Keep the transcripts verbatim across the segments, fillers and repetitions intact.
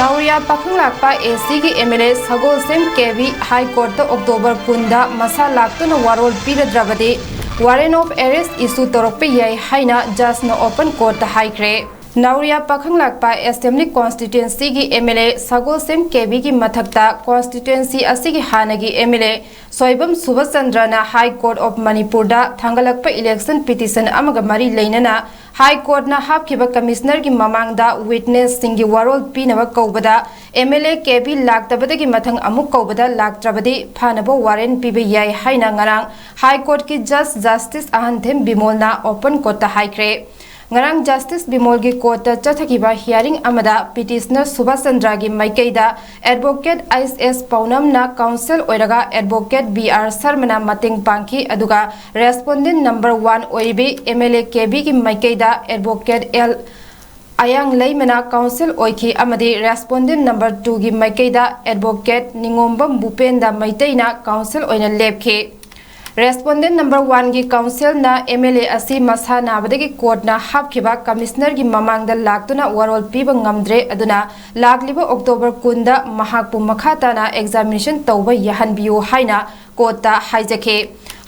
ꯅꯥꯎꯔꯤꯌꯥ Pakhanglakpa A ꯁꯤꯒꯤ M L A Sagolsem Kebi high ꯀꯣꯔꯠꯇ October ꯀꯨꯟꯗ ꯃꯁꯥ ꯂꯥꯛꯇꯨꯅ ꯋꯥꯔꯣꯜ ꯄꯤꯔꯗ꯭ꯔꯕꯗꯤ warrant of arrest issue ꯇꯧꯔꯛꯄ ꯌꯥꯏ ꯍꯥꯏꯅ ꯖꯖꯅ ꯑꯣꯄꯟ ꯀꯣꯔꯠꯇ ꯍꯥꯏꯈ꯭ꯔꯦ꯫ ꯅꯥꯎꯔꯤꯌꯥ ꯄꯥꯈꯪꯂꯥꯛꯄ ꯑꯦꯁꯦꯝꯕ꯭ꯂꯤ ꯀꯣꯟꯁꯇꯤꯇ꯭ꯋꯦꯟꯁꯤꯒꯤ ꯑꯦꯝ ꯑꯦꯜ ꯑꯦ ꯁꯒꯣꯜꯁꯦꯝ ꯀꯦꯕꯤꯒꯤ ꯃꯊꯛꯇ ꯀꯣꯟꯁꯇꯤꯇ꯭ꯋꯦꯟꯁꯤ ꯑꯁꯤꯒꯤ ꯍꯥꯟꯅꯒꯤ ꯑꯦꯝ ꯑꯦꯜ ꯑꯦ ꯁꯣꯏꯕꯝ ꯁꯨꯕꯆꯟꯗ꯭ꯔꯅ ꯍꯥꯏ ꯀꯣꯔꯠ ꯑꯣꯐ ꯃꯅꯤꯄꯨꯔꯗ ꯊꯥꯡꯒꯠꯂꯛꯄ ꯏꯂꯦꯛꯁꯟ ꯄꯤꯇꯤꯁꯟ ꯑꯃꯒ ꯃꯔꯤ ꯂꯩꯅꯅ ꯍꯥꯏ ꯀꯣꯔꯠꯅ ꯍꯥꯞꯈꯤꯕ ꯀꯃꯤꯁꯅꯔꯒꯤ ꯃꯃꯥꯡꯗ ꯋꯤꯠꯅꯦꯁꯁꯤꯡꯒꯤ ꯋꯥꯔꯣꯜ ꯄꯤꯅꯕ ꯀꯧꯕꯗ ꯑꯦꯝ ꯑꯦꯜ ꯑꯦ ꯀꯦꯕꯤ ꯂꯥꯛꯇꯕꯗꯒꯤ ꯃꯊꯪ ꯑꯃꯨꯛ ꯀꯧꯕꯗ ꯂꯥꯛꯇ꯭ꯔꯕꯗꯤ ꯐꯥꯅꯕ ꯋꯥꯔꯦꯟ ꯄꯤꯕ ꯌꯥꯏ ꯍꯥꯏꯅ ꯉꯔꯥꯡ ꯍꯥꯏ ꯀꯣꯔꯠꯀꯤ ꯖꯁ ꯖꯁꯇꯤꯁ ꯑꯍꯟꯊꯦꯝ ꯕꯤꯃꯣꯜꯅ ꯑꯣꯄꯟ ꯀꯣꯔꯠꯇ ꯍꯥꯏꯈ꯭ꯔꯦ꯫ ꯉꯔꯥꯡ ꯖꯁꯇꯤꯁ ꯕꯤꯃꯣꯜꯒꯤ ꯀꯣꯔꯠꯇ ꯆꯠꯊꯈꯤꯕ ꯍꯤꯌꯥꯔꯤꯡ ꯑꯃꯗ ꯄꯤꯇꯤꯁꯅꯔ ꯁꯨꯕꯥꯁ ꯆꯟꯗ꯭ꯔꯒꯤ ꯃꯥꯏꯀꯩꯗ ꯑꯦꯗꯚꯣꯀꯦꯠ ꯑꯩꯆ ꯑꯦꯁ ꯄꯥꯎꯅꯝꯅ ꯀꯥꯎꯟꯁꯤꯜ ꯑꯣꯏꯔꯒ ꯑꯦꯗꯚꯣꯀꯦꯠ ꯕꯤ ꯑꯥꯔ ꯁꯔꯃꯅ ꯃꯇꯦꯡ ꯄꯥꯡꯈꯤ, ꯑꯗꯨꯒ ꯔꯦꯁꯄꯣꯟꯗꯦꯟ ꯅꯝꯕꯔ ꯋꯥꯟ ꯑꯣꯏꯔꯤꯕꯤ ꯑꯦꯝ ꯑꯦꯜ ꯑꯦ ꯀꯦꯕꯤꯒꯤ ꯃꯥꯏꯀꯩꯗ ꯑꯦꯗꯚꯣꯀꯦꯠ ꯑꯦꯜ ꯑꯌꯥꯡꯂꯩꯃꯅ ꯀꯥꯎꯟꯁꯤꯜ ꯑꯣꯏꯈꯤ ꯑꯃꯗꯤ ꯔꯦꯁꯄꯣꯟꯗꯦꯟ ꯅꯝꯕꯔ ꯇꯨꯒꯤ ꯃꯥꯏꯀꯩꯗ ꯑꯦꯗꯚꯣꯀꯦꯠ ꯅꯤꯉꯣꯝꯕꯝ ꯚꯨꯄꯦꯟꯗ ꯃꯩꯇꯩꯅ ꯀꯥꯎꯟꯁꯤꯜ ꯑꯣꯏꯅ ꯂꯦꯞꯈꯤ꯫ ꯔꯦꯁꯄꯣꯟꯗꯦꯟ ꯅꯝꯕꯔ ꯋꯥꯟꯒꯤ ꯀꯥꯎꯟꯁꯤꯜꯅ ꯑꯦꯝ ꯑꯦꯜ ꯑꯦ ꯑꯁꯤ ꯃꯁꯥ ꯅꯥꯕꯗꯒꯤ ꯀꯣꯔꯠꯅ ꯍꯥꯞꯈꯤꯕ ꯀꯃꯤꯁꯅꯔꯒꯤ ꯃꯃꯥꯡꯗ ꯂꯥꯛꯇꯨꯅ ꯋꯥꯔꯣꯜ ꯄꯤꯕ ꯉꯝꯗ꯭ꯔꯦ, ꯑꯗꯨꯅ ꯂꯥꯛꯂꯤꯕ ꯑꯣꯛꯇꯣꯕꯔ ꯀꯨꯟꯗ ꯃꯍꯥꯛꯄꯨ ꯃꯈꯥ ꯇꯥꯅ ꯑꯦꯛꯖꯥꯃꯤꯅꯦꯁꯟ ꯇꯧꯕ ꯌꯥꯍꯟꯕꯤꯌꯨ ꯍꯥꯏꯅ ꯀꯣꯔꯠꯇ ꯍꯥꯏꯖꯈꯤ꯫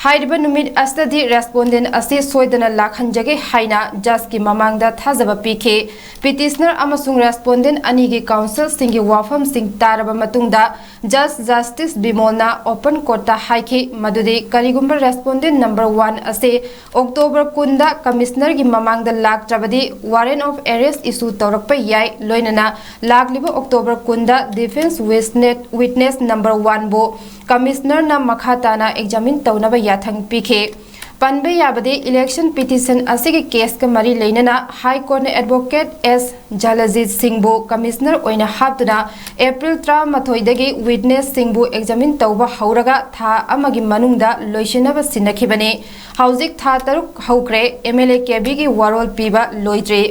ꯍꯥꯏꯔꯤꯕ ꯅꯨꯃꯤꯠ ꯑꯁꯤꯗꯗꯤ ꯔꯦꯁꯄꯣꯟꯗꯦꯟ ꯑꯁꯤ ꯁꯣꯏꯗꯅ ꯂꯥꯛꯍꯟꯖꯒꯦ ꯍꯥꯏꯅ ꯖꯁꯀꯤ ꯃꯃꯥꯡꯗ ꯊꯥꯖꯕ ꯄꯤꯈꯤ꯫ ꯄꯤꯇꯤꯁꯅꯔ ꯑꯃꯁꯨꯡ ꯔꯦꯁꯄꯣꯟꯗꯦꯟ ꯑꯅꯤꯒꯤ ꯀꯥꯎꯟꯁꯤꯜꯁꯤꯡꯒꯤ ꯋꯥꯐꯝꯁꯤꯡ ꯇꯥꯔꯕ ꯃꯇꯨꯡꯗ ꯖꯁ ꯖꯁꯇꯤꯁ ꯕꯤꯃꯣꯜꯅ ꯑꯣꯄꯟ ꯀꯣꯔꯠꯇ ꯍꯥꯏꯈꯤ ꯃꯗꯨꯗꯤ ꯀꯔꯤꯒꯨꯝꯕ ꯔꯦꯁꯄꯣꯟꯗꯦꯟ ꯅꯝꯕꯔ ꯋꯥꯟ ꯑꯁꯤ ꯑꯣꯛꯇꯣꯕꯔ ꯀꯨꯟꯗ ꯀꯃꯤꯁꯅꯔꯒꯤ ꯃꯃꯥꯡꯗ ꯂꯥꯛꯇ꯭ꯔꯕꯗꯤ warrant of arrest issue ꯇꯧꯔꯛꯄ ꯌꯥꯏ, ꯂꯣꯏꯅꯅ ꯂꯥꯛꯂꯤꯕ ꯑꯣꯛꯇꯣꯕꯔ ꯀꯨꯟꯗ ꯗꯤꯐꯦꯟꯁ ꯋꯤꯠꯅꯦꯁ ꯅꯝꯕꯔ ꯋꯥꯟꯕꯨ ꯀꯃꯤꯁꯅꯔꯅ ꯃꯈꯥ ꯇꯥꯅ ꯑꯦꯛꯖꯥꯃꯤꯟ ꯇꯧꯅꯕ ꯌꯥꯊꯪ ꯄꯤꯈꯤ꯫ ꯄꯟꯕ ꯌꯥꯕꯗꯤ, ꯏꯂꯦꯛꯁꯟ ꯄꯤꯇꯤꯁꯟ ꯑꯁꯤꯒꯤ ꯀꯦꯁꯀ ꯃꯔꯤ ꯂꯩꯅꯅ ꯍꯥꯏ ꯀꯣꯔꯠꯅ ꯑꯦꯗꯚꯣꯀꯦꯠ ꯑꯦꯁ ꯖꯂꯖꯤꯠ ꯁꯤꯡꯕꯨ ꯀꯃꯤꯁꯅꯔ ꯑꯣꯏꯅ ꯍꯥꯞꯇꯨꯅ ꯑꯦꯄ꯭ꯔꯤꯜ ꯇꯔꯥꯃꯥꯊꯣꯏꯗꯒꯤ ꯋꯤꯠꯅꯦꯁꯁꯤꯡꯕꯨ ꯑꯦꯛꯖꯥꯃꯤꯟ ꯇꯧꯕ ꯍꯧꯔꯒ ꯊꯥ ꯑꯃꯒꯤ ꯃꯅꯨꯡꯗ ꯂꯣꯏꯁꯤꯟꯅꯕ ꯁꯤꯟꯅꯈꯤꯕꯅꯤ꯫ ꯍꯧꯖꯤꯛ ꯊꯥ ꯇꯔꯨꯛ ꯍꯧꯈ꯭ꯔꯦ꯫ ꯑꯦꯝ ꯑꯦꯜ ꯑꯦ ꯀꯦꯕꯤꯒꯤ ꯋꯥꯔꯣꯜ ꯄꯤꯕ ꯂꯣꯏꯗ꯭ꯔꯤ꯫